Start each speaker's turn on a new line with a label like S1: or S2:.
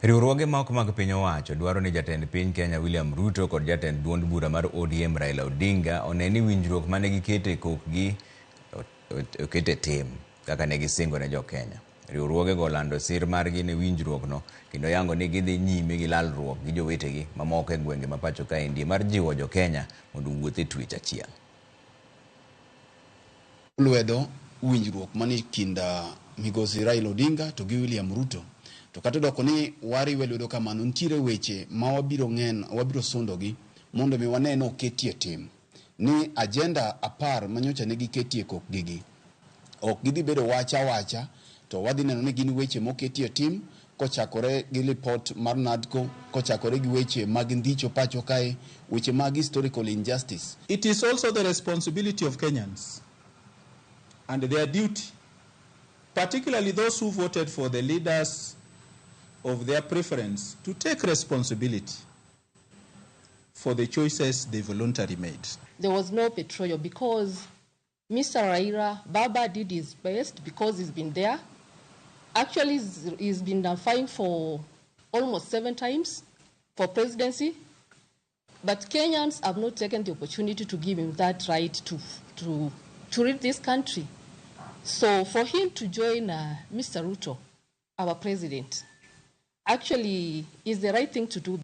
S1: Riwruoge ma ok mag piny owacho dwaro ni jatend piny Kenya William Ruto kod jatend duond bura mar ODM Raila Odinga one ni winjruok mane giketo e kokgi oket e tim kaka ne gisingo ne jo-Kenya. Riwruogego olando sir margi ne winjruokno kendo yango ni gidhi nyime gi lalruok gi jowetegi mamoko e gwenge ma pacho kaendi mar jiwo jo-Kenya mondo owuoth e twech achiel.
S2: Lwedo winjruok manie kind Migosi Raila Odinga to gi William Ruto. To kata odoko ni wariwe lwedo kamano, nitiere weche ma wabiro ng'en, wabiro sundogi mondo mi wane ni oketie tim. Ni agenda 10 manyocha ne giketie kokgi gi, ok gidhi bedo wach awacha, to wadhi neno ni gin weche moketie tim kochakore gi lipot mar NADCO, kochakore gi weche mag ndicho pacho kae, weche mag historical injustice.
S3: It is also the responsibility of Kenyans and their duty, particularly those who voted for the leaders of their preference, to take responsibility for the choices they voluntarily made.
S4: There was no betrayal because Mr. Raila Baba did his best because he's been there. Actually, he's been vying for almost 7 times for presidency. But Kenyans have not taken the opportunity to give him that right to lead this country. So for him to join Mr. Ruto, our president, actually is the right thing to do.